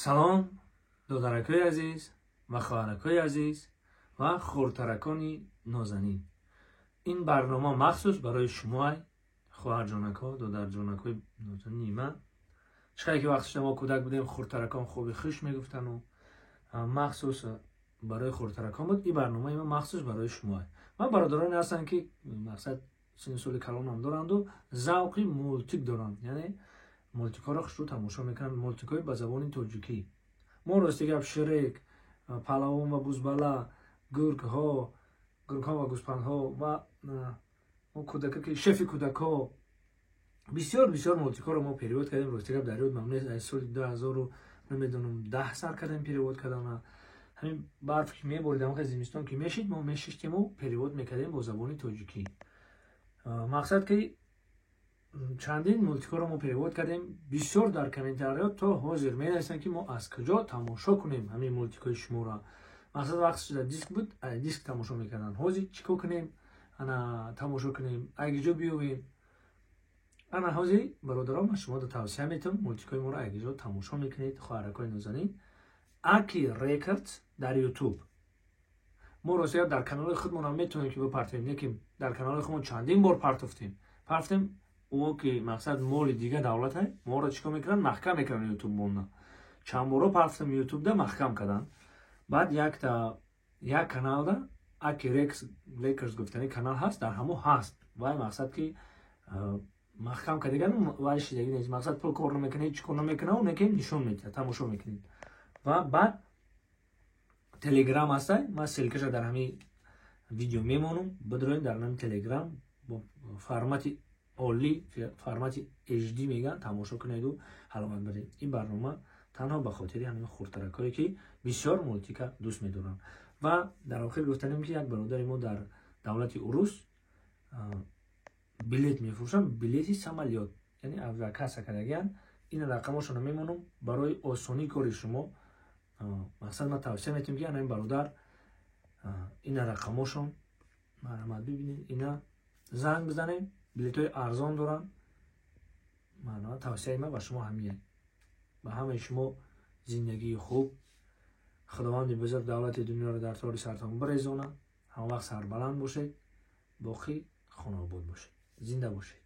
Салом, додаракҳои азиз ва хоҳаракҳои азиз ва хурдтаракони нозанин. Ин барнома махсус барои шумоай, хоҳарҷонакҳо, додарҷонакҳои нозанини ман. Чӣ ки вақт шуда мо кӯдак будем, хурдтаракон хоби хуш мегуфтану махсус барои хурдтаракон буд. Ин барномаи ма махсус барои шумоай. Ва бародароне ҳастанд, ки мақсад синну соли калонам доранду завқи мультик доранд, яъне мультикҳоро хушрӯ тамошо мекунанд, мультикҳои ба забони тоҷикӣ. Мо, рости гап, Шрек, Палавон ва Бузбала, гургҳо, гургҳо ва гӯспандҳо ва кӯдака ки шефи кӯдакҳо, бисёр бисёр мультикҳоро мо перевод кардем. Рости гап, дар ёд мам нест, аз соли 2000, намедонам, 10 сар кардем перевод кардана. Ҳамин барф ки меборид, ҳамақа зимистон ки мешид, мо мешиштему перевод мекардем бо забони тоҷикӣ. Мақсад ки чандин мультикҳоро мо перевод кардем. Бисёр дар комментариҳо то ҳозир менависанд, ки мо аз куҷо тамошо кунем ҳамин мультикҳои шуморо. Мақсад, вақт шуда диск буд, диск тамошо мекарданд. Ҳозир чӣ кор кунем, ана тамошо кунем, айгиҷо биёвем? Ана ҳозир, бародарон, ман шуморо тавсия метавам, мультикҳои моро айгиҷо тамошо мекунед, хоҳаракҳои нозанин. Аки Рекордс дар Ютуб. Мо, ростига, дар каналҳои худмонам метавонем ки бипартоем, лекин дар каналҳои худмон чандин бор партофтем, партофтем. О ки мақсад моли дига давлата, моро чӣ кор мекунанд? Маҳкам мекунанд Ютуб монна. Чанд боро партофтем, Ютубда маҳкам карданд. Баъд якта як каналда, Аки Рекордс гуфтани канал ҳаст, дар ҳамо ҳаст. Вай мақсад ки маҳкам кардаган, вай шидаги нест. Мақсад, пул кор намекунад, ҳеҷ кор намекунад, лекин нишон медиҳад, тамошо мекунед. Ва баъд Телеграм ҳастай, ман ссылкаша дар ҳамин видео мемонам. Бидроем дар ҳамин Телеграм, бо формати олӣ, формати HD мегӯянд, тамошо кунеду ҳаловат баред. Ин барнома танҳо ба хотири ҳамин хурдтаракҳое, ки бисёр мультика дӯст медоранд. Ва дар охир гуфтанем, ки як бародари мо дар давлати Урус билет мефурӯшанд, билети самолёт, яъне авиакасса кардагиянд. Ин рақамошонро мемонам барои осонии кори шумо. Мақсад, ман тавсия метавам, ки ана ин бародар, ина рақамошон, марҳамат, бибинед, ина занг бизанем, билетҳои арзон доранд. Марҳамат, тавсияи ман ба шумо ҳамине. Ба ҳамаи шумо зиндагии хуб, Худованди бузург давлати дунёро дар тори сартон бирезонад. Ҳамавақт сарбаланд бошед, боқӣ хонаобод бошед, зинда бошед.